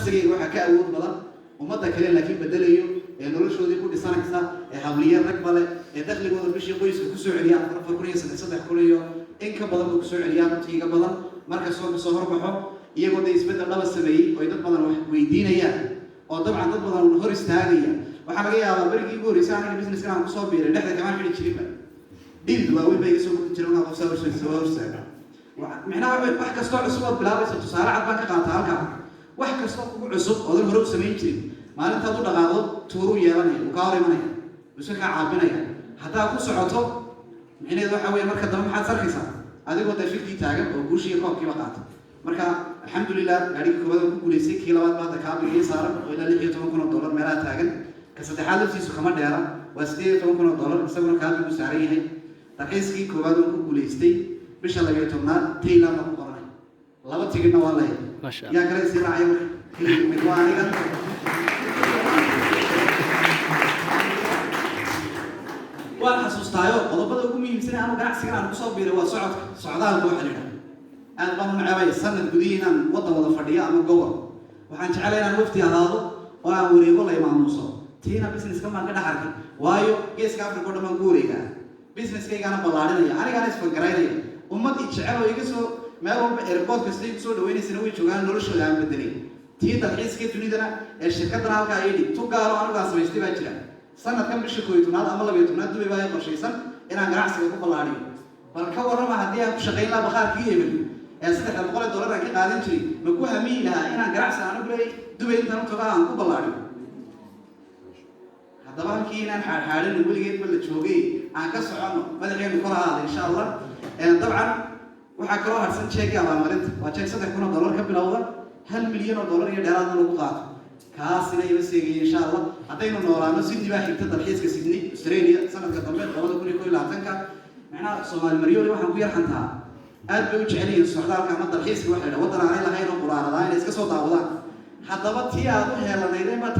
Shaksigayga waxaa ka awood badan ummadda kale, laakiin bedelayo ee noloshoodii ku dhisanaysa, ee habliya rag bale, ee dakhligooda bishii qoyska kusoo celiya 4,000 iyo 3,000 iyo in ka badan buu kusoo celiyaa, runtii iga badan. Markastoo kasoo horbaxo iyagoo dee isbeddel dhaba sameeyey oo ay dad badan wax weydiinayaan oo dabcan dad badan hor istaagaya. Waxaa laga yaabaa berigii ugu horreysay aniga businesskan aan kusoo biiray, dhexda kamaan xidhi jirinba, dhidid waaweyn baa iga soo gurti jiray markaa qof saa hor soo horstaaga. Micnaha wax kastoo cusub ood bilaabaysa, tusaale cad baan ka qaataa halkaa, wax kastoo kugu cusub oodan hore u samayn jirin, maalintaad u dhaqaaqdo tuuruu yeelanaya, uu kaa hor imanaya, uu iska kaa caabinaya. Haddaa ku socoto, micnaheedu waxa weeye marka dambe maxaad sarkaysaa? Adigoo dee firtii taagan oo guushiiyo koobkiiba qaata. Marka alxamdulilah, gaadhigii koowaad aan ku guulaystay, kii labaad ba hadda kaabigii saaran oo ilaa $16,000 meelaha taagan. Ka saddexaad laftiisu kama dheera, waa $18,000, isaguna kaabigu saaran yahay. Dalxiiskii koowaad aan ku guulaystay, bisha 12aad Thailand baan ku qoranay, laba tigidhna waa leeyahay. Masha Allah. Yaa kale isii raacaya? Marka keligii mid waa aniga. Waan xasuustaayo, qodobada ugu muhiimsan ee anu ganacsigan aan kusoo biiray waa socodka, socdaalka waxa la yidhaha. Aad baan u necebay sanad gudihii inaan waddan wada fadhiyo ama gobol. Waxaan jeclay inaan wafti ahaado oo aan wareego, la imaamuso. Tiina businesskan baan ka dhex arkay, waayo Geeska Africa o dhan baan ku wareegaa, businesskaygaana ballaadhinaya, anigaana isfangaraynaya. Ummad i jecel oo iga soo meel walba, airport kasta igu soo dhawaynaysana way joogaan, noloshooda aan bedelay. Tii dalxiiska dunidana ee shirkadana halkaa ii dhig, tu gaaro anigu aan samaystay baa jira. Sanadkan bisha 11aad ama 12aad Dubay baa i qorshaysan inaan ganacsiga ku ballaadhiyo. Bal ka warrama, haddii aan ku shaqayn lahaa bakhaarkii hebel ee $300 aan ka qaadan jiray, ma ku hamiyi lahaa inaan ganacsi anigu leey Dubay intaan u tago aan ku ballaadhiyo? Haddaba halkii inaan xaadxaadhino weligeedba la joogay, aan ka soconno, madaxeenu kor ahaada insha Allah. Dabcan waxaa kaloo harsan jeegii abaalmarinta, waa jeeg $3,000 ka bilowda, $1 milyan iyo dheeraadna lagu qaato. Kaasina ima seegaya insha Allah haddaynu noolaano. Sydney baa xigta, dalxiiska Sydney, Australia, sanadka dambe 2021-ka. Macnaha Soomaali maryooli waxaan ku yarxantaa, aad bay u jecel yihiin socdaalka ama dalxiiska. Waxa la waddan aanay lahayn oo quraaradaa inay iska soo daawadaan. Haddaba tii aad u heelanaydeen baa.